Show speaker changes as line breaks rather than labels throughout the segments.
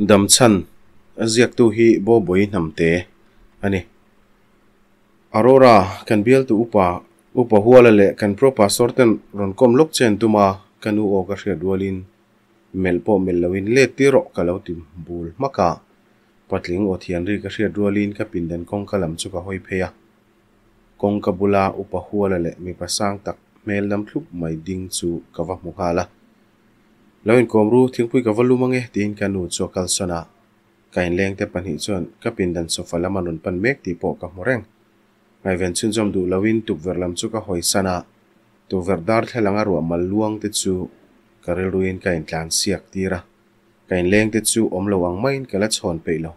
Damchhan a ziaktu hi Bawbawii Hnamte a ni. Aurora, kan bialtu upa, Upa Huala leh kan Pro Pastor ten rawn kawm lawk che an tum a, ka nu aw ka hriat rualin melh pawh melh loin let tir rawh ka lo ti bul hmak a. Patling aw thian ri ka hriat rualin ka pindan kawngka lam chu ka hawi phei a. Kawngka bula Upa Huala leh mipa sang tak hmel dam thlup mai ding chu ka va hmu nghal a. Lo inkawm ru, thingpui ka va lum ange tiin ka nu chu a kalsawn a. Ka inlengte pahnih chuan ka pindan sofa lam an rawn pan mek tih pawh ka hmu reng. Ngaihven chhunzawm duh loin tukverh lam chu ka hawisan a, tukverh darthlalang a ruah mal luang te chu ka rilruin ka intlan siak tir a. Ka inlengte chu awm lo ang maiin ka la chhawn peih lo.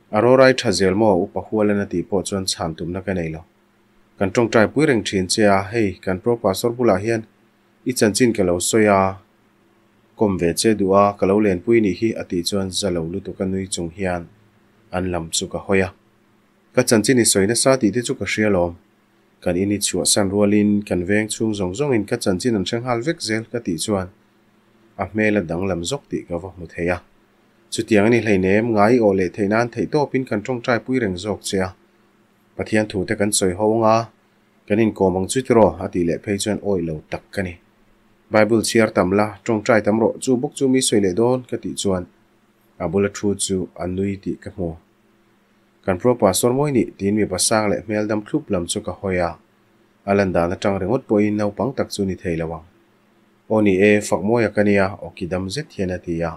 A rawrai tha zel maw Upa Hualan a tih pawh chuan chhan tumna ka nei lo. Kan tawngtai pui reng thin che a, hei kan Pro Pastor bulah hian I chanchin ka lo sawi a, kawm ve che duh a, ka lo lenpui nih hi a tih chuan za lo lutuk a nui chung hian an lam chu ka hawi a. Ka chanchin i sawi nasa tih te chu ka hria lawm. Kan in i chhuahsan rualin kan veng chhung zawng zawngin ka chanchin an hre nghal vek zel ka tih chuan a hmel a danglam zawk tih ka va hmu thei a. Chutiang a ni hleinem, ngai i awh leh theih nan theihtawpin kan tawngtai pui reng zawk che a. Pathian thute kan sawi ho anga Kan inkawm ang chu tiraw? a tih leh phei chuan awih lo tak ka ni. Bible chhiar tam la, tawngtai tam rawh, chu bawk chu mi sawi leh dawn ka tih chuan a bula thu chu a nui tih ka hmu. Kan pro pastor mawi nih tiin mipa sang leh hmel dam thlup lam chu ka hawi a, a lan dan atang ringawt pawhin naupang tak chu ni thei lo ang. Aw ni e, fak mawia ka nia, awki dam zet hian a ti a.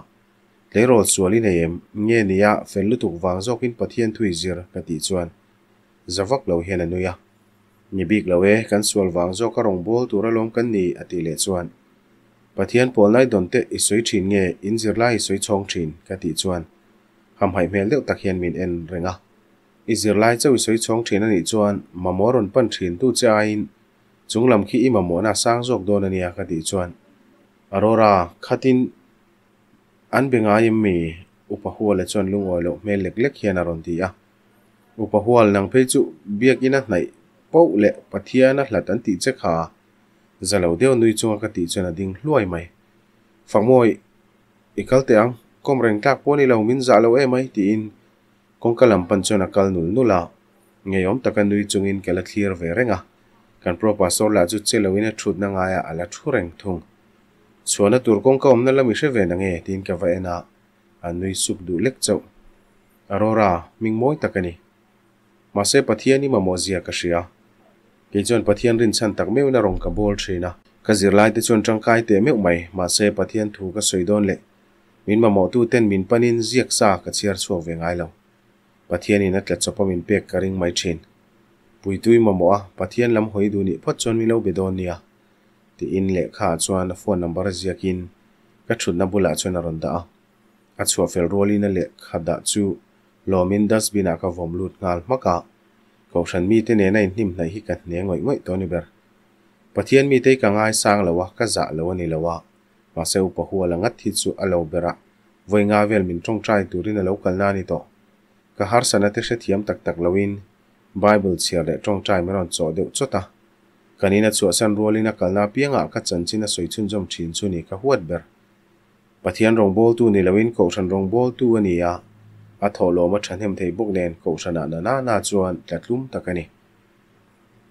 Tleirawl sual i nei em? Nge nia, fel lutuk vang zawkin Pathian thu i zir ka tih chuan Za vak lo hian a nui a. Ni bik lo e, kan sual vang zawk a rawn bawl tur alawm kan ni, a tih leh chuan. Pathian pawl nai dawn teh i sawi thin nge, in zirlai i sawi chhawng thin, ka tih chuan hamhaih hmel deuh tak hian min en reng a. I zirlai chauh i sawi chhawng thin a nih chuan mamawh rawn pan thin tu che aiin chung lam khi i mamawhna a sang zawk dawn a nia, ka tih chuan Aurora khatin an be ngai em mi? Upa Huala chuan lungawi loh hmel lek lek hian a rawn ti a. Upa Hual nang phei chu biakina hnaih poh leh Pathiana hlat an tih che kha za lo deuh nui chunga ka tih chuan a ding hluai mai. Fakmawi, i kal teh ang, kawm reng tlak pawh ni lo, min zah lo em ai tiin kawngka lam pan chuan a kal nul nul a, ngeiawm taka nui chungin ka la thlir ve reng a, kan Pro Pastor lah chu che loin a thutna ngaiah a la thu reng thung. Chhuahna tur kawngka awmna lam i hre ve nange tiin ka va en a, a nui suk duh lek chauh. Aurora, hming mawi tak a ni. Mahse Pathian i mamawh zia ka hria. Kei chuan Pathian rinchhan tak meuhin a rawn ka bawl thin a. Ka zirlai te chuan tangkai teh meuh mai, mahse Pathian thu ka sawi dawn leh min mamawhtu ten min panin ziak sa ka chhiar chhuak ve ngai lo. Pathianin a tla chawp a min pek ka ring mai thin. Puitui mamawh a, Pathian lam hawi duh nih phawt chuan min lo be dawn nia. Tiin lehkha ah chuan a phone number a ziakin ka thutna bulah chuan a rawn dah a. A chhuah fel rualin a lehkha dah chu lawmin dustbin ah ka vawm lut nghal hmak a, Kohhran mite nena inhnim hnaih hi ka hne ngawih ngawih tawh a ni ber. Pathian mite hi ka ngaisang lo a, ka zah lo a ni lo a, mahse upa huala ngat hi chu a lo ber a, vawi nga vel min tawngtai turin a lo kalna a ni tawh. Ka harsatna te hrethiam tak tak loin Bible chhiar leh tawngtai min rawn chawh deuh chawt a, kan in a chhuahsan rualin a kalna apiangah ka chanchin a sawi chhunzawm thin chu ni ka huat ber. Pathian rawngbawltu ni loin Kohhran rawngbawltu a ni a, a thawhlawm a thahnem thei bawk nen Kohhranah na na na chuan tla tlum tak a ni.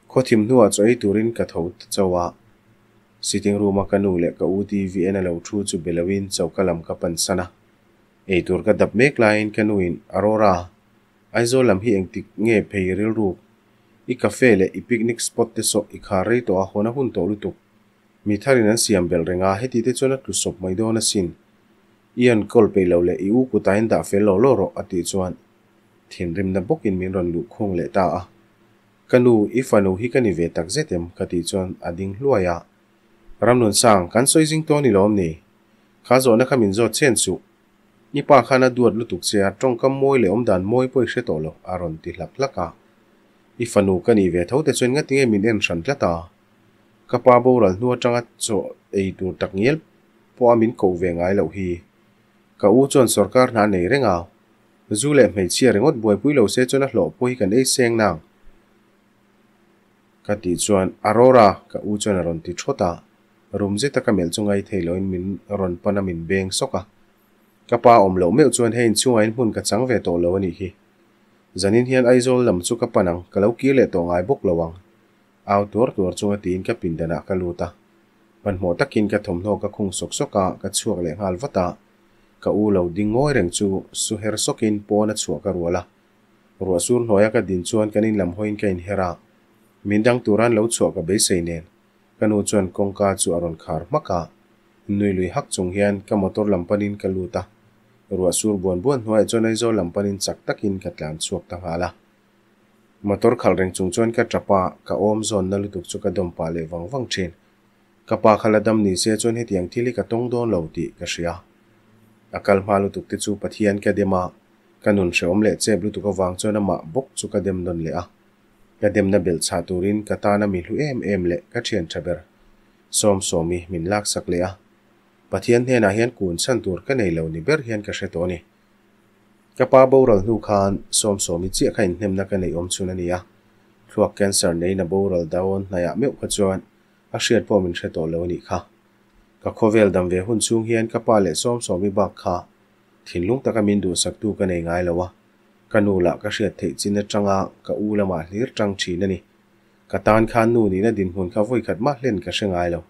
Khawthim hnuah chaw ei turin ka tho ta chauh a, sitting room a ka nu leh ka u TV en a lo thu chu be loin choka lam ka pan san a. Ei tur ka dap mek laiin ka nuin, Aurora, Aizawl lam hi engtik nge phei rilruk? I cafe leh i picnic spot te saw i khar rei tawh a, hawn a hun tawh lutuk. Mi tharin an siam belh reng a, heti te chuan a tlu sawp mai dawn asin. I an kawl peih loh leh i u kutah in dah fel lo lo rawh a tih chuan thinrimna bawkin min rawn luh khung leh ta a. Ka nu, i fanu hi ka ni ve tak zet em? ka tih chuan a ding hluai a. Ramnunsang, kan sawi zing tawh ni lawm ni? Kha zawhna kha min zawt chen suh. I pa khan a duat lutuk che a, tawngkam mawi leh awmdan mawi pawh i hre tawh lo, a rawn ti hlak hlak a. I fanu ka nih ve tho te chuan ngatinge min en hran tlat a? Ka pa boral hnu atanga chaw ei tur tak ngial pawha min koh ve ngai loh hi. Ka u chuan sorkar hna nei reng a, zu leh hmeichhia ringawt buaipui lo se chuan a hlawh pawh hi kan ei seng nang. Ka tih chuan Aurora ka u chuan a rawn ti thawt a, rum zeta ka melh chu ngai thei loin min rawn pan a min beng sawk a. Ka pa awm loh meuh chuan hei inchhungah in hmun ka chang ve tawh lo a nih hi. Zanin hian Aizawl lam chu ka pan ang, ka lo kir leh tawh ngai bawk lo ang. Au tuar tuar chunga tiin ka pindanah ka lut a. Hmanhmawh takin ka thawmhnaw ka khung sawk sawk a, ka chhuak leh nghal vat a. Ka u lo ding ngawi reng chu su her sawkin pawn a chhuah ka rual a. Ruah sur hnuaia ka din chuan kan in lam hawiin ka inher a. Min dang turan lo chhuah ka beisei nen ka nu chuan kawngka chu a rawn khar hmak a. Nui lui hak chung hian ka motor lam panin ka lut a. Ruah sur buan buan hnuaiah chuan Aizawl lam panin chak takin ka tlan chhuak ta nghal a. Motor khalh reng chung chuan ka tap a, ka awm zawnna lutuk chu ka dawm pah leh vang vang thin. Ka pa kha la dam ni se chuan hetiang thil hi ka tawng dawn lo tih ka hria. A kal hma lutuk te chu Pathian ka dem a, ka nun hrehawm leh chep lutuk avang chuan amah bawk chu ka dem nawn leh a. Ka demna belh chhah turin ka tana mi hlu em em leh ka thian tha ber Sawmsawmi min laksak leh a. Pathian hnenah hian kun chhan tur ka nei lo ni ber hian ka hre tawh a ni. Ka pa boral hnu khan Sawmsawmi chiah kha inhnemna ka neih awm chhun a ni a. Thluak cancer neiin a boral dawn hnaiah meuh kha chuan a hriat pawh min hre tawh lo a nih kha. Ka khawvel dam ve hun chhung hian ka pa leh Sawmsawmi bak kha thinlung taka min duhsaktu ka nei ngai lo a, ka nu lah ka hriat theih chin atanga ka u lamah hlir tang thin a ni. Ka tan khan nu nihna dinhmun kha vawikhat mah hlen ka hre ngai lo.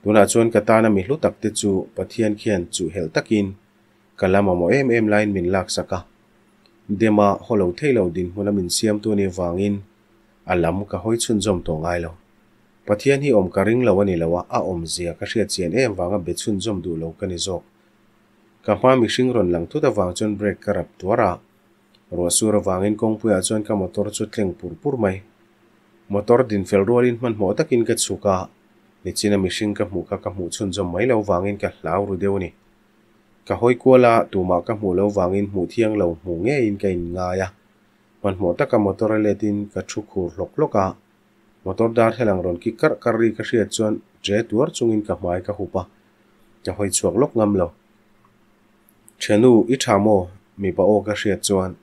Tunah chuan ka tana mi hlu tak te chu Pathian khian chuhhelh takin ka la mamawh em em laiin min laksak a. Dema haw lo thei lo dinhmuna min siamtu a nih avangin a lam ka hawi chhunzawm tawh ngai lo. Pathian hi awm ka ring lo a ni lo a, a awmzia ka hriat chian em vanga be chhunzawm duh lo ka ni zawk. Ka hma mihring rawn lang thut avang chuan brake ka rap tuar a, ruah sur avangin kawngpuiah chuan ka motor chu tleng pur pur mai. Motor din fel rualin hmanhmawh takin ka chhuk a, nichina mihring ka hmuh kha ka hmuh chhunzawm mai lo vangin ka hlau ru deuh a ni. Ka hawi kual a, tumah ka hmuh lo vangin hmuh thiang lo hmuh ngeiin ka inngai a. Hmanhmawh taka motor a letin ka thu khur hlawk hlawk a, motor darthlalang rawn kik karh karh ri ka hriat chuan ṭe tuar chungin ka hmai ka hup a, ka hawi chhuak lawk ngam lo. Ṭhianu, i ṭha maw? Mipa aw ka hriat chuan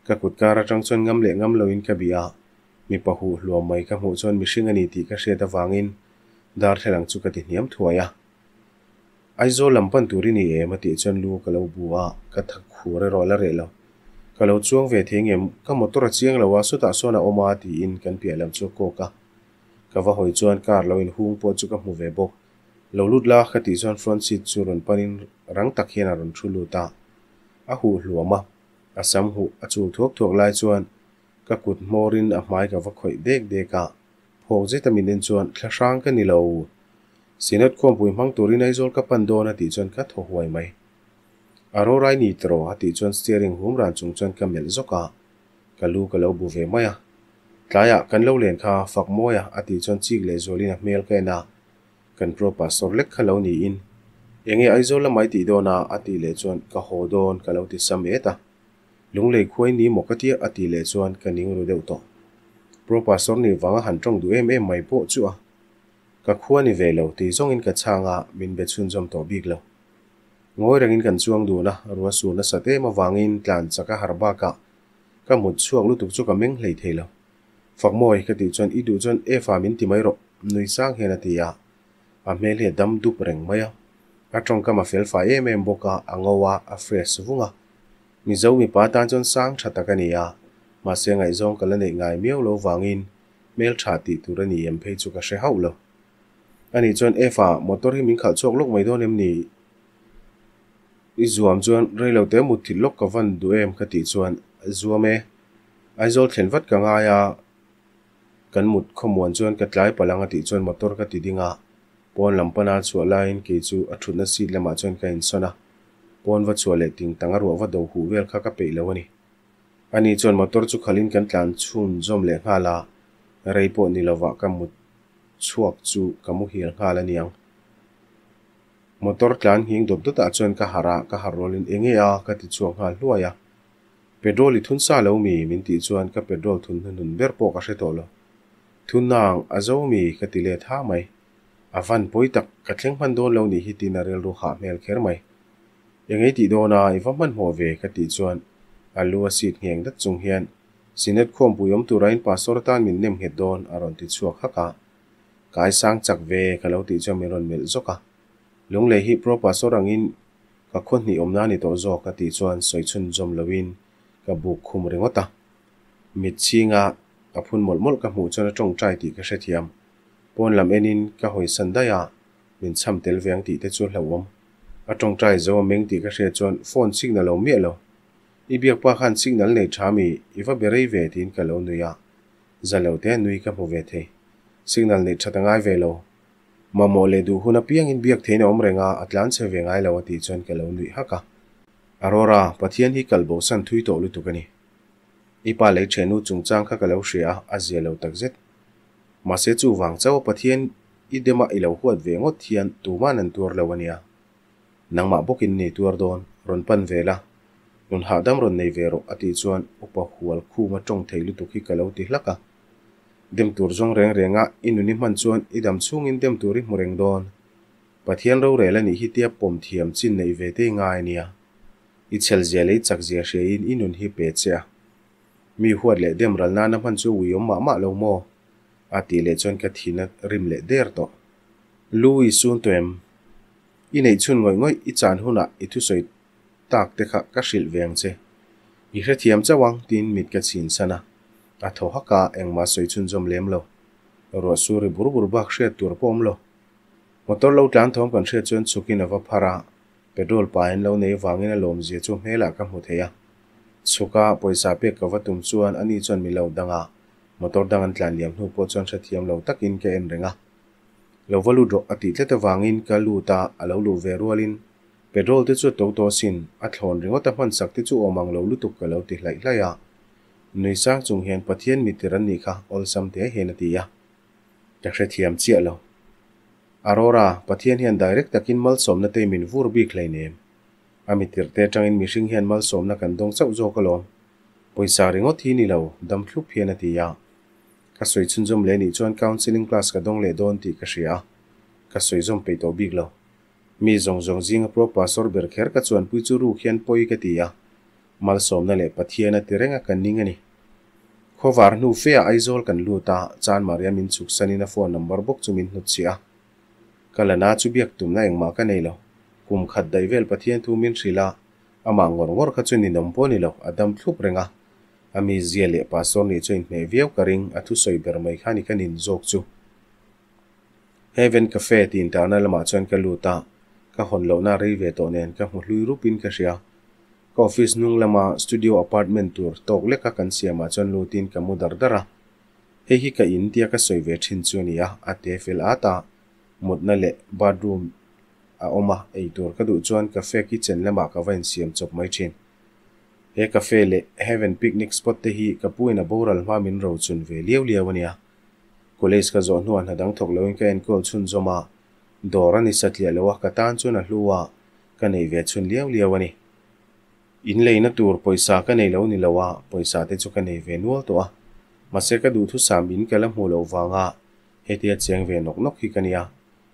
ka kut kar aṭang chuan ngam leh ngam loin ka bih a, mipa huh hluam mai ka hmuh chuan mihring a ni tih ka hriat avangin darthlalang chu ka ti hniam thuai a. Aizawl lam pan tur i ni em? a tih chuan lu ka lo bu a, ka thak khur erawh la reh lo. Ka lo chuang ve thei ngem, ka motor a chiang lo a, sutah sawn a awm a tiin kan piah lam chu a kawk a. Ka va hawi chuan car lo inhung pawh chu ka hmu ve bawk. Lo lut la ka tih chuan front seat chu rawn panin rang tak hian a rawn thu lut a. A huh hluam a, a sam huh a chul thuak thuak lai chuan ka kut hmawrin a hmai ka va khawih dek dek a. Phawk zeta min en chuan thla hrang ka ni lo. Synod khawmpui hmang turin Aizawl ka pan dawn a tih chuan ka thaw huai mai. A rawrai ni tawh a tih chuan steering hum ran chung chuan ka melh zawk a, ka lu ka lo bu ve mai a. Tlaiah kan lo len kha fak mawi a a tih chuan chik leh zualin a hmel ka en a, kan pro pastor lek kha lo niin. Enge Aizawl lamah i tih dawn a? a tih leh chuan ka haw dawn ka lo ti sam et a. Lunglei khuai ni maw ka tia a tih leh chuan ka ning ru deuh tawh. Pro pastor nih vanga han tawng duh em em mai pawh chu a. Ka khua ni ve lo tih zawngin ka chhang a, min be chhunzawm tawh bik lo. Ngawi rengin kan chuang dun a, rua sur nasat em avangin tlan chak a har bakah ka mut chhuak lutuk chu ka meng hlei thei lo. Fakmawi ka tih chuan i duh chuan Efa min ti mai rawh, nui sang hian a ti a. A hmel hi a dam dup reng mai a. A tawngkam a fel fai em em bawk a, a ngo a, a fresh vung a. Mizo mipa tan chuan sang tha tak a ni a, mahse ngaihzawng ka la neih ngai miau lo vangin hmel tha tih tur a ni em phei chu ka hre hauh lo. Ani chuan Efa, motor hi min khalh chhuak lawk mai dawn em ni? I zuam chuan reilo te mut thil lawk ka van duh em ka tih chuan zuam e. Aizawl thlen vat ka ngai a, kan mut khawmuan chuan ka tlai palh ang a tih chuan motor ka ti ding a, pawn lam pana chhuah laiin kei chu a thutna seat lamah chuan ka insawn a, pawn va chhuah leh ting tang a ruah va do huh vel kha ka peih lo a ni. Ani chuan motor chu khalhin kan tlan chhun zawm leh nghal a, rei pawh ni lovah ka mut chhuak chu ka muhil nghal a niang. Motor tlan nghing dawt dawtah chuan ka harh a, ka harh rualin enge a ka ti chhuak nghal hluai a. Petrol i thun sa lo mi? min tih chuan ka petrol thun hnuhnun ber pawh ka hre tawh lo. Thun nang a zo mi? ka ti let ha mai. A van pawi tak, ka thleng hman dawn lo nih hi tiin a rilru hah hmel kher mai. Engei tih dawn a, i va hmanhmawh ve ka tih chuan a lu a seat ngheng dat chung hian Synod khawmpui awm tura in pastor atan min nem nghet dawn a rawn ti chhuak hak a. Kai sang chak ve ka lo tih chuan min rawn melh zawk a. Lunglei hi pro pastor angin. Ka khaw hnih awmna a ni tawh zawk a tih chuan sawi chhunzawm loin ka buk khum ringawt a. Mit chhinga a phun mawlh mawlh ka hmuh chuan a tawngtai tih ka hrethiam. Pawn lam enin ka hawisan daih a, min cham tel ve ang tih te chu hlauhawm. A tawngtai zo a meng tih ka hriat chuan phone signal awm miah lo. I biak pa khan signal nei tha mi i va be rei ve tiin ka lo nui a. Za lo te nui ka hmu ve thei. Signal neih that a ngai ve lo. Mamawh leh duh hun apiangin biak theiin a awm reng a, a tlan chhe ve ngai lo a tih chuan ka lo nuih hak a. Aurora, Pathian hi kal bosan thui tawh lutuk a ni. I pa lei ṭhiannu chungchang kha ka lo hria a, a zia lo takzet. Mahse chuvang chauh a Pathian i dema i lo huat ve ngawt hian tuman an tuar lo a nia. Nangmah bawkin nei tuar dawn, rawn pan ve la. Nun hahdam rawn nei ve rawh a tih chuan upa hual khuma tawng thei lutuk hi ka lo ti hlak a. Dem tur zawng reng renga i nun i hman chuan i dam chhungin dem tur i hmu reng dawn. Pathian rorel a nih hi tia pawm thiam chin neih ve te i ngai a nia. I chhelzia leh i chakzia hriain i nun hi pe che a. Mi huat leh dem ral nana hman chu uiawm mah mah lo maw? A tih leh chuan ka thin a rim leh der tawh. Lu i sun tawh em? I neih chhun ngawih ngawih i chan hunah i thusawi tak te kha ka hrilh ve ang che. I hrethiam chauh ang tiin mit ka chhin san a. A thaw hak a, engmah sawi chhunzawm lem lo. Ruah sur ri bur bur bak hriat tur pawh awm lo. Motor lo tlan thawm kan hriat chuan chhukin a va phar a, petrol pa in lo nei vangin a lawmzia chu hmelah ka hmu thei a. Chhuka pawisa pek ka va tum chuan ani chuan mi lo dang a, motor dang an tlan liam hnu pawh chuan hrethiam lo takin ka en reng a. Lo va lut rawh a tih tlat avangin ka lut a, a lo luh ve rualin petrol te chu a to tawh asin, a thlawn ringawt a hmansak te chu awm ang lo lutuk ka lo ti hlaih hlaih a. Nui sang chung hian Pathian mitir an nih kha awlsam te hian a ti a. Ka hrethiam chiah lo. Aurora, Pathian hian direct takin malsawmna te min vur bik hleinem. A mitir te atangin mihring hian malsawmna kan dawng chauh zawk alawm. Pawisa ringawt hi ni lo, dam thlup hian a ti a. Ka sawi chhunzawm leh nih chuan counselling class ka dawng leh dawn tih ka hria a, ka sawi zawm peih tawh bik lo. Mi zawng zawng zinga pro pastor ber kher ka chuanpui chu ruk hian pawi ka ti a. Malsawmna leh Pathian a ti reng a ka ning a ni. Khawvar hnu fe ah Aizawl kan lut a, Chan Maria min chhuk sanin a phone number bawk chu min hnut chhiah a. Ka la na chu biak tumna engmah ka nei lo. Kum khat daih vel Pathian thu min hrilh a, amah ngawr ngawr kha chu ninawm pawh ni lo, a dam thlup reng a. A mizia leh pastor nih chu a inhmeh viau ka ring, a thusawi ber mai kha ni ka nin zawk chu. Heaven Cafe tih intarna lamah chuan ka lut a, ka hawn lohna rei ve tawh nen ka hmu hlui rupin ka hria. Ka office hnung lama studio apartment tur tawk leka kan siamah chuan lutin ka mu dar dar a. Hei hi ka in tia ka sawi ve thin chu a ni a, a te fel at a, mutna leh bathroom a awm a, eitur ka duh chuan cafe kitchen lamah ka va insiam chawp mai thin. He cafe leh Heaven Picnic Spot te hi ka pu in a boral hma min rochun ve liau liau a nia. College ka zawh hnuah hna dang thawk loin ka enkawl chhunzawm a, dawr a ni satliah lo a, ka tan chuan a hlu a, ka nei ve chhun liau liau a ni. In leina tur pawisa ka nei lo ni lo a, pawisa te chu ka nei ve nual tawh a. Mahse ka duhthusam in ka la hmuh loh vanga hetia cheng ve nawk nawk hi ka nia.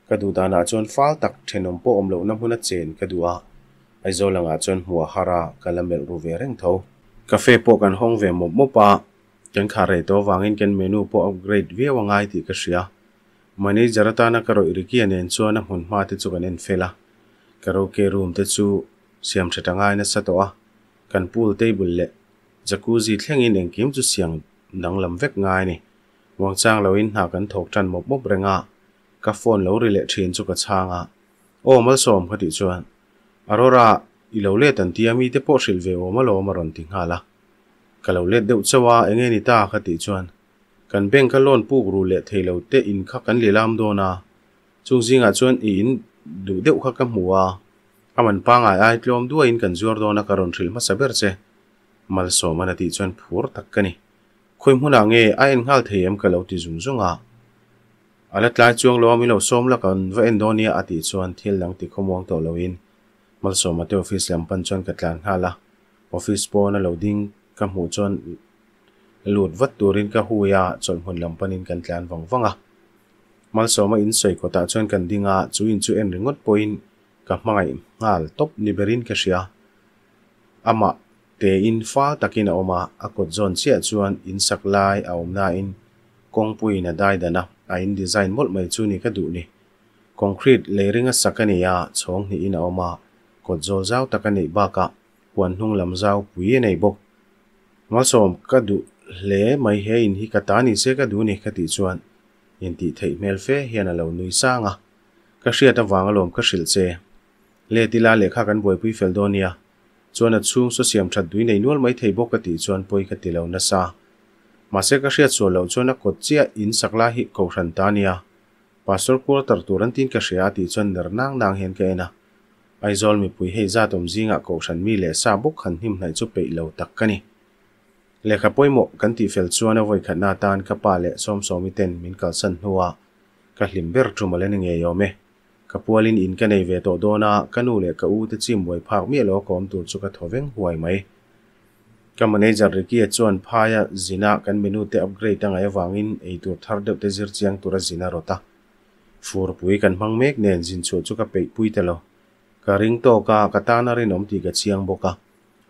Ka duh danah chuan fal tak thenawm pawh awm lohna hmuna chen ka duh a, Aizawl angah chuan hmuh a har a, ka la melh ru ve reng tho. Cafe pawh kan hawng ve mawp mawp a, kan khar rei tawh avangin kan menu pawh upgrade viau a ngai tih ka hria. Manager atana ka rawih Ricky-a nen chuan a hmun hma te chu kan en fel a, karaoke room te chu siam tha ta ngai nasa tawh a, kan pool table leh jacuzzi thlengin engkim chu siang danglam vek ngai a ni. Muangchang loin hna kan thawk tan mawp mawp reng a, ka phone lo ri leh thin chu ka chhang a, Aw Malsawm ka tih chuan, Aurora i lo let an tia mite pawh hrilh ve awm alawm a rawn ti nghal a. Ka lo let deuh chauh a, enge ni ta ka tih chuan, Kan bank a loan puk ru leh thei lo te in kha kan lilam dawn a, chung zingah chuan i in duh deuh kha ka hmu a, a man pangai ai tlawm duaiin kan zuar dawn a ka rawn hrilh hmasa ber che. Malsawman a tih chuan phur tak ka ni. Khawi hmunah nge a en nghal thei em ka lo ti zung zung a. A la tlai chuang lo a min lo sawm la kan va en dawn nia a tih chuan thil dang ti khawmuang tawh loin Malsawma te office lam pan chuan ka tlan nghal a, office pawn a lo ding ka hmuh chuan Lut vat turin ka hui a, chawlhhmun lam panin kan tlan vang vang a. Malsawma in sawi kawtah chuan kan ding a, chu in chu en ringawt pawhin ka hmangaih nghal tawp ni berin ka hria. Amah tein fal takin a awm a, a kawt zawn chiah chuan in sak lai a awm nain kawngpuiin a dai dan a, a in design mawlh mai chu ni ka duh ni. Concrete lei ringa sak a ni a, chhawng hnihin a awm a. Kawt zawl zau tak a neih bakah huan hnung lam zau pui a nei bawk. Malsawm ka duh hle mai he in hi ka ta ni se ka duh ni ka tih chuan intih theih hmel fe hian a lo nui sang a. Ka hriat avang alawm ka hrilh che. Let ila lehkha kan buaipui fel dawn nia. Chuan a chhung saw siam that dui nei nual mai thei bawk ka tih chuan pawi ka ti lo nasa. Mahse ka hriat sual loh chuan a kawt chiah in sak lai hi kohhran ta nia. Pastor quarter tur an tin ka hria a tih chuan ner nang nang hian ka en a. Aizawl mipui hei zat awm zingah kohhran mi leh sa bawk han hnim hnaih chu peih lo tak ka ni. Lehkha pawimawh kan tih fel chuan a vawikhatna atan ka pa leh Sawmsawmi ten min kalsan hnuah ka hlim ber tum a la ni ngei awm e. Ka pualin in ka nei ve tawh dawn a, ka nu leh ka u te chim buai phak miah lo a ka awm tur chu ka thaw veng huai mai. Ka manager Ricky-a chuan phaia zina kan menu te upgrade a ngaih avangin eitur thar deuh te zir chiang tura zin a rawt a. Furpui kan hmang mek nen zin chhuah chu ka peih pui ta lo. Ka ring tawk a, ka tan a rinawm tih ka chiang bawk a,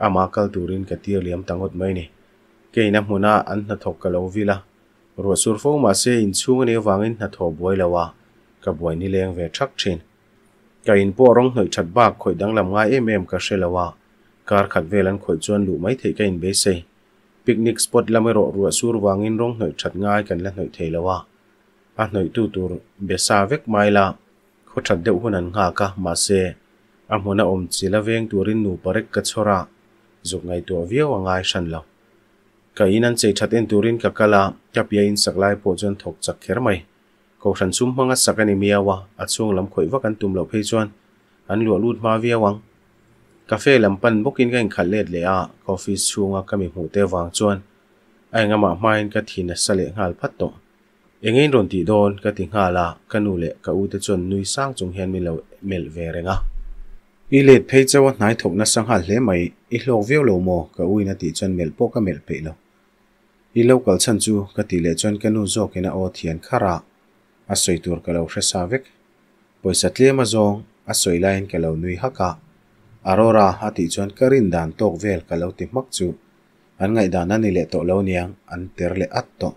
amah kal turin ka tir liam ta ngawt mai ni. Keina hmuna an hnathawk ka lo vil a, Ruah sur fo mah se inchhung a nih avangin hnathawh buai lo a, ka buai nileng ve thak thin. Ka in pawh rawng hnawih that bak khawih danglam ngai em em ka hre lo a, kar khat vel an khawih chuan luh mai theih ka inbeisei. Picnic spot lam erawh ruah sur vangin rawng hnawih that ngai kan la hnawih thei lo a, a hnawihtu tur be sa vek mai la, khaw that deuh hun an nghak a, mahse a hmun a awm chil a veng turin nupa rek ka chhawr a, zuk ngaihtuah viau a ngai hran lo. Ka in an chei that en turin ka kal a, ka pia in sak lai pawh chuan thawk chak kher mai. Kohhran chhum hmanga sak a ni miau a, a chhung lam khawih vak an tum loh phei chuan an luah lut hma viau ang. Cafe lam pan bawkin ka inkhalh let leh a, ka office chhunga ka mi hmuh te vang chuan a engamah hmain ka thi nasa leh nghal phat tawh. Eng in rawn tih dawn ka ti nghal a, ka nu leh ka u te chuan nui sang chung hian min lo melh ve reng a. I let phei chauh a hnai thawk nasa nghal hle mai, i hlawk viau lo maw? ka u in a tih chuan melh pawh ka melh peih lo. I lo kal chhan chu ka tih leh chuan ka nu zawkin a aw thian kharh a, a sawi tur ka lo hre sa vek. Pawisa tlem a zawng a sawi laiin ka lo nui hak a, Aurora a tih chuan ka rin dan tawk vel ka lo ti hmak chu an ngaihdan a ni leh tawh lo niang an ter leh at tawh.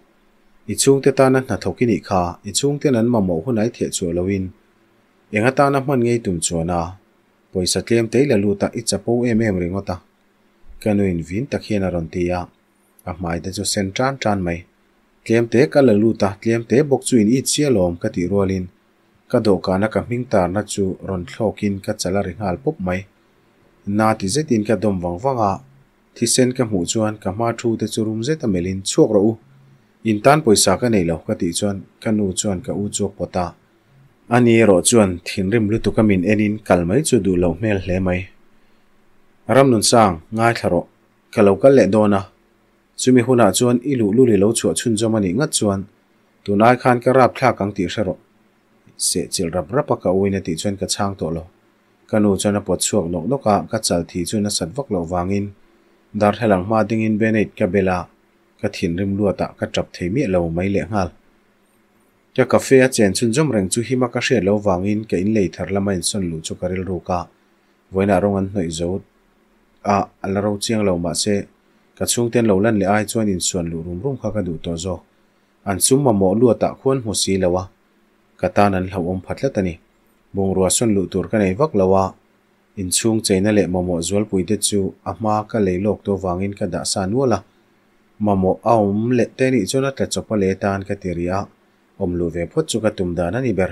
I chhungte tana hnathawk i nih kha, i chhungten an mamawh hun ai theh chhuah loin Eng atana hman ngei tum chuan a, pawisa tlem te la lut a, i chapo em em ringawt a. Ka nuin vin tak hian a rawn ti a, a hmai te chu sen tan tan mai. Tlem te ka la lut a, tlem te bawk chu in it sia lawm ka tih rualin ka dawhkana ka hming tarna chu rawn thlawkin ka chal a ri nghal pawp mai. Na ti zetin ka dawm vang vang a, thisen ka hmuh chuan ka hma thu te chu rum zet a melhin chhuak rawh u, in tan pawisa ka nei lo ka tih chuan ka nu chuan ka u chu a pawt a. Ani erawh chuan thinrim lutuk a min enin kal mai chu duh loh hmel hle mai. Ramnunsang, ngaithla rawh. Ka lo kal leh dawn a. Chumi hunah chuan i luhlul i lo chhuah chhunzawm a nih ngat chuan tun ai khan ka rap thlak ang tih hre rawh. Seh chilh rap rap a ka uin a tih chuan ka chhang tawh lo. Ka nu chuan a pawt chhuak nawk nawk a, ka chal thi chu nasat vak loh vangin darthlalang hma dingin Band-aid ka bel a, ka thinrim luatah ka tap thei miah lo mai lehnghal. Ka cafe a chen chhunzawm reng chu hima ka hriat loh vangin ka inlei thar lama insawn luh chu ka rilruk a, vawiinah rawng an hnawih zo a, a la ro chiang lo mahse ka chhungte an lo lan leh ai chuan insuan luh rum rum kha ka duh tawh zawk. An sum mamawh luatah khuan hmu si lo a, ka tan an hlauhawm pha tlat a ni. Bungrua sawn luh tur ka nei vak lo a, inchhung cheina leh mamawh zualpui te chu a hma ka lei lawk tawh vangin ka dah sa nual a, Mamawh a awm leh te nih chuan a tla chawp a leh tan ka ti rih a, awm luh ve phawt chu ka tum dan a ni ber.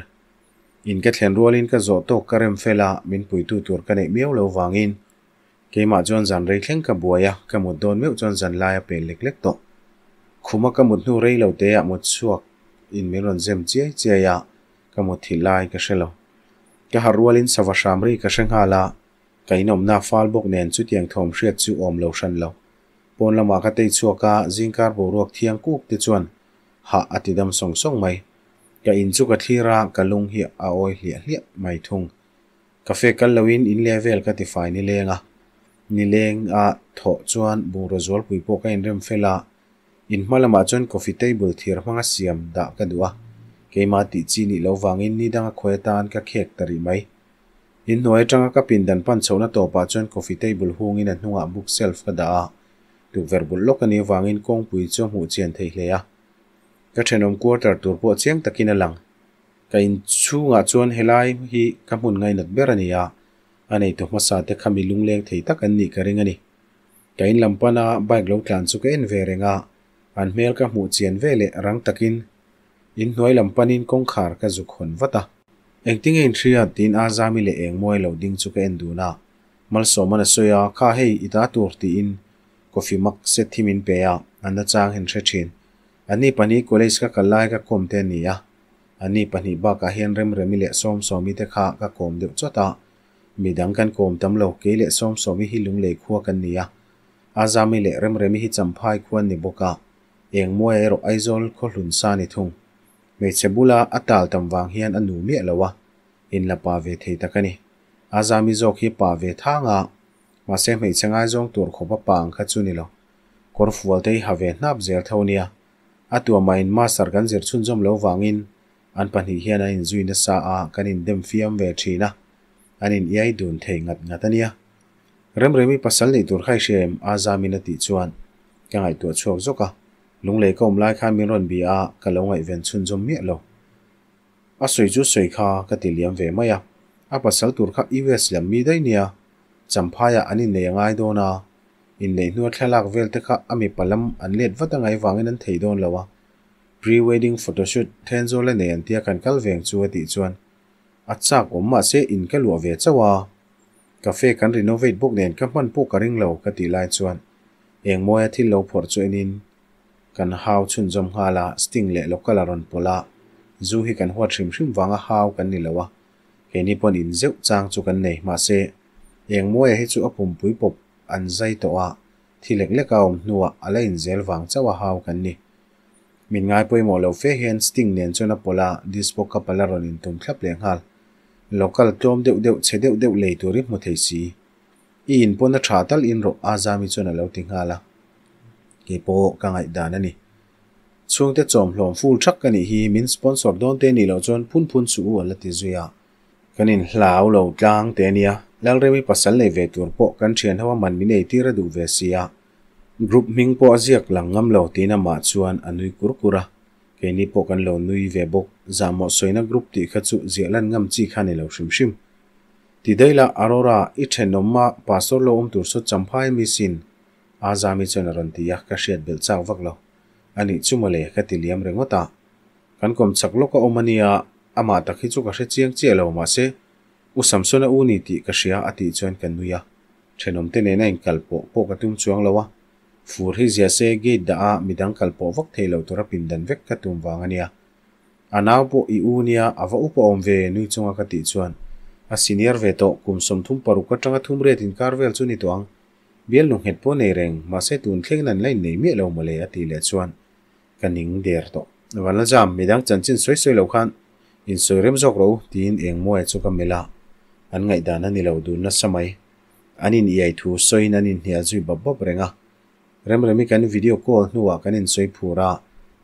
In ka thlen rualin ka zawh tawk ka rem fel a, min puitu tur ka neih miau lo vangin keimah chuan zan rei thleng ka buai a, ka mut dawn meuh chuan zan lai a pel lek lek tawh. Khuma ka mut hnu rei lo te ah mut chhuak in min rawn zem chiai chiai a, ka mut thilh lai ka hre lo. Ka harh rualin sava hram ri ka hre nghal a, ka inawmna fal bawk nen chutiang thawm hriat chu awm lo hran lo. Pawn lamah ka tei chhuak a, zingkar boruak thiang kuk te chuan hah a ti dam sawng sawng mai. Ka in chu ka thlir a, ka lung hi a awi hliah hliah mai thung. Cafe kal loin in leh vel ka ti fai nileng a, nileng a thawh chuan bungraw zualpui pawh ka inrem fel a, in hma lamah chuan coffee table thir hmanga siam dah ka duh a, keimah tih chi nih loh vangin ni danga khawi atan ka khek ta rih mai. Inhnuai atanga ka pindan pan chhohna tawpah chuan coffee table hungin a hnungah book shelf ka dah a, tukverh bulh lawk a nih avangin kawngpui chu a hmuh chian thei hle a. Ka thenawm quarter tur pawh chiang takin a lang. Ka inchhungah chuan helai hi ka hmun ngainat ber a ni a, A neitu hmasa te kha mi lungleng thei tak an nih ka ring a ni. Ka in lam pana bike lo tlan chu ka en ve reng a, an hmel ka hmuh chian ve leh rang takin inhnuai lam panin kawngkhar ka zuk hawn vat a. Engtinge in hria? tiin a Zami leh Engmawi lo ding chu ka en dun a. Malsawman a sawi a, Kha hei i ta tur tiin coffee mug set hi min pe a, an nachang hin hre thin. Anni pahnih college ka kal lai ka kawm te a ni a, anni pahnih bakah hian Remremi leh Sawmsawmi te kha ka kawm deuh chawt a, midang kan kawm tam lo, kei leh Sawmsawmi hi Lunglei khua kan ni a, Azami leh Remremi hi Champhai khua an ni bawk a, Engmuaia erawh Aizawl khaw hlun sa a ni thung. Hmeichhe bula a tal tam vang hian a nu miah lo a, inla pa ve thei tak a ni. Azami zawk hi pa ve thang a, mahse hmeichhe ngaizawng tur khawpa pa ang kha chu ni lo. Kawr fual te hi ha ve hnap zel tho nia. A tuamah in master kan zir chhunzawm lo vangin an pahnih hian an inzui nasa a, kan indem fiam ve thin a, an in iai dun thei ngat ngat a nia. Remremi pasal neih tur kha i hria em? Azamin a tih chuan ka ngaihtuah chhuak zawk a. Lunglei ka awm lai khan min rawn bia a, ka lo ngaihven chhunzawm miah lo. A sawi chu sawi kha ka ti liam ve mai a, a pasal tur kha US lam mi daih nia, Champhaiah an innei a ngai dawn a, inneih hnua thlalak vel te kha a mipa lam an let vat a ngai vangin an thei dawn lo a, pre-wedding photoshoot Thenzawl a nei an tia kan kal veng chu a tih chuan a chak awm mahse in ka luah ve chauh a, cafe kan renovate bawk nen ka hman pawh ka ring lo ka tih lai chuan engmawia thil lo phawrh chu enin Kan hau chhunzawm nghal a, Sting leh Local a rawn pawlh a, zu hi kan huat hrim hrim vanga hau kan ni lo a, keini pawn in zeuh chang chu kan nei. Mahse, Engmawia hi chu a pumpui pawp an zai tawh a, thi lek lek a awm hnuah a la in zel vang chauh a hau kan ni. Min ngai pawimawh lo fe hian Sting nen chuan a pawlh a, Dispo cup a la rawn in tum thlap leh nghal. Local tlawm deuh deuh chhe deuh deuh lei tur i hmu thei si. I in pawn a tha tal in rawh Azami chuan a lo ti nghal a. Kei pawh ka ngaihdan a ni. Chhungte chawm hlawm full thak ka nih hi min sponsor dawn te nih loh chuan phun phun suh u a la ti zui a. Kan in hlau lo tlang te a nia, Lalremi pasal nei ve tur pawh kan thian ho a man min ei tir a duh ve si a. Group hming pawh a ziak lang ngam lo tiin amah chuan a nui kur kur a. Keini pawh kan lo nui ve bawk, zahmawh sawina group tih kha chu ziah lan ngam chi kha ni lo hrim hrim. Ti daih la, Aurora, i thenawmma pastor lo awm tur saw champhai mi sin? Azami chuan a rawn ti a, ka hriat belh chak vak lo. A nih chu mawle, ka ti liam ringawt a. Kan kawm chak lawk a awm a nia, amah tak hi chu ka hre chiang chiah lo, mahse, U Samsona u ni tih ka hria a tih chuan ka nui a. Thenawmte nena inkal pawh pawh ka tum chuang lo a. Fur hi zia se gate dah a midang kal pawh vak thei lo tura pindan vek ka tum vang a nia. A nau pawh i u nia, a va upa awm ve nui chunga ka tih chuan a senior ve tawh, kum 36 atanga thum riat inkar vel chu ni tawh ang. Bialnu nghet pawh nei reng, mahse tun thlengin an la innei miah lo mawle a tih leh chuan ka ning der tawh. Vanlajam, midang chanchin sawi sawi lo khan insawi rem zawk rawh u tiin Engmawia chu ka melh a, an ngaihdan a ni lo dun nasa mai. An in iai thu sawiin an inhnial zui bap bap reng a. Remremi kan video call hnuah kan insawi phur a,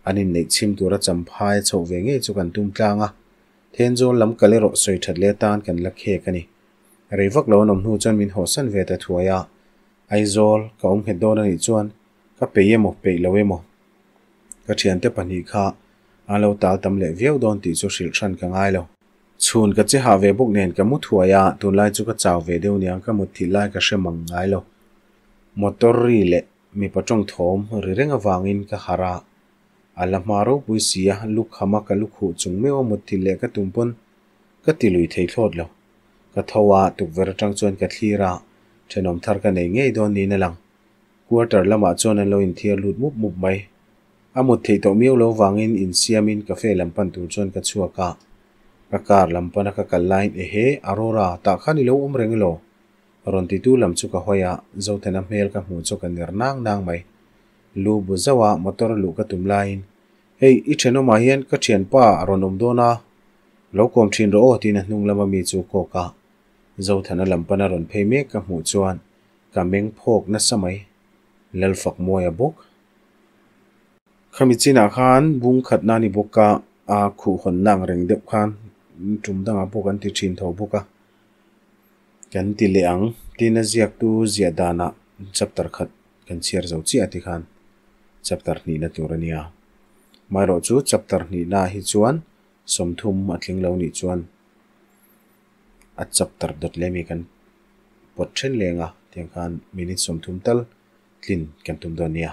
an inneih chhim tura champhai a chhoh ve ngei chu kan tum tlang a. Thenzawl lam kal erawh sawi that leh atan kan la khek a ni. Rei vak lo an awm hnu chuan min hawhsan ve ta thuai a, Aizawl ka awm nghet dawn a nih chuan ka peih emaw peih lo emaw ka thiante pahnih kha an lo tal tam leh viau dawn tih chu hrilh hran ka ngai lo. Chhun ka che hah ve bawk nen ka mu thuai a, tunlai chu ka chau ve deuh niang ka mut thih lai ka hre mang ngai lo. Motor ri leh mipa tawng thawm ri reng avangin ka harh a, a la hma ropui si a, lukhama ka lukhuh chung meuh a mutthilh leh ka tum pawn ka ti lui thei thlawt lo. Ka tho a, tukverh atang chuan ka thlir a, thenawm thar ka nei ngei dawn niin a lang. Quarter lamah chuan an lo inthiar lut mup mup mai. A mut theih tawh miau lo vangin insiamin cafe lam pan tur chuan ka chhuak a, ka car lam pana ka kal laiin ehe, Aurora, tah khan i lo awm reng elaw? Rawn titu lam chu ka hawi a, Zothena hmel ka hmuh chu ka ner nang nang mai. Lu bu zauh a motor a luh ka tum laiin, Hei, i thenawmah hian ka thianpa a rawn awm dawn a, lo kawm thin rawh aw tiin a hnung lama mi chu kawk a. Zothana lam pana rawn phei mek ka hmuh chuan ka meng phawk nasa mai. Lalfakmawia bawk. Khami chinah khan bung khatna a ni bawk a, a khuh hawnna ang reng deuh khan tum dangah pawh kan ti thin tho bawk a. Kan ti leh ang, tin a ziaktu ziah danah chapter khat kan chhiar zo chiah ti khan chapter hnihna tur a nia. Amaherawh chu chapter hnihna hi chuan 30 a tling lo nih chuan a chapter dawt leh mi kan pawt then leng a, tiang khan minute 30 tal tlin kan tum dawn nia.